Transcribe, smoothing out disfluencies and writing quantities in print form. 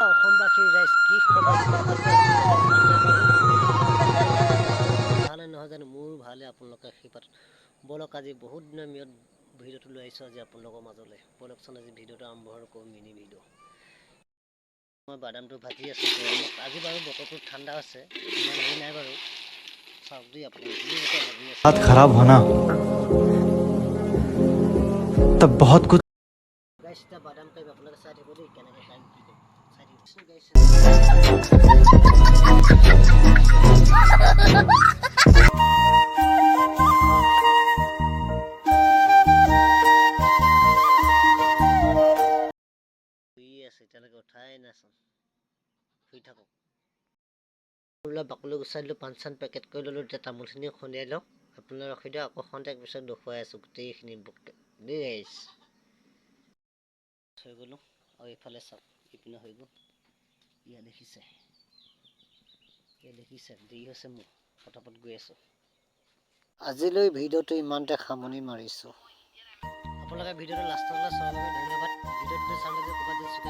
অসমবাসীৰ ৰাইজ, কি খবৰ? ভালে নহয় জানো? মোৰো ভালে, আপোনালোকে আশীৰ্বাদ। ব'লক, আজি বহুত দিনৰ মূৰত ভিডিঅ'টো লৈ আহিছোঁ আজি আপোনালোকৰ মাজলৈ। ব'লকচোন, আজি ভিডিঅ'টো আৰম্ভ কৰোঁ, মিনি ভিডিঅ'। মই বাদামটো ভাজি আছোঁ গৰমত। আজি বাৰু বতৰটো ঠাণ্ডা আছে, ইমান হেৰি নাই বাৰু। চাওক দেই আপুনি, ধুনীয়াকৈ ভাজি আছে। हालत खराब होना तब बहुत कुछ গাইছ, এতিয়া বাদাম কাটিব, আপোনালোকে চাই থাকিব দেই, কেনেকৈ কাটিম, কি কৰিম, চাই থাকিব গাইছ। শুই আছে, এতিয়ালৈকে উঠাই নাইচোন। শুই থাকক। বোলে বাকলি গুচাই দিলোঁ, পাণ চান পেকেট কৰি ল'লোঁ। এতিয়া তামোলখিনি খুন্দিয়াই লওঁ। আপোনালোকে ৰখি দিয়ক, আকৌ খন্তেক পিছত দেখুৱাই আছোঁ গোটেইখিনি দেই গাইছ। হৈ গ'লোঁ আৰু এইফালে চাওক, ইপিনে হৈ গ'ল। ইয়াত দেখিছে, ইয়াত দেখিছে, দেৰি হৈছে মোৰ, পটাপট গৈ আছোঁ। আজিলৈ ভিডিঅ'টো ইমানতে সামৰণি মাৰিছোঁ। আপোনালোকে ভিডিঅ'টো লাষ্টলৈ চোৱাৰ বাবে ধন্যবাদ। ভিডিঅ'টো চাবলৈ ক'ৰবাত যদি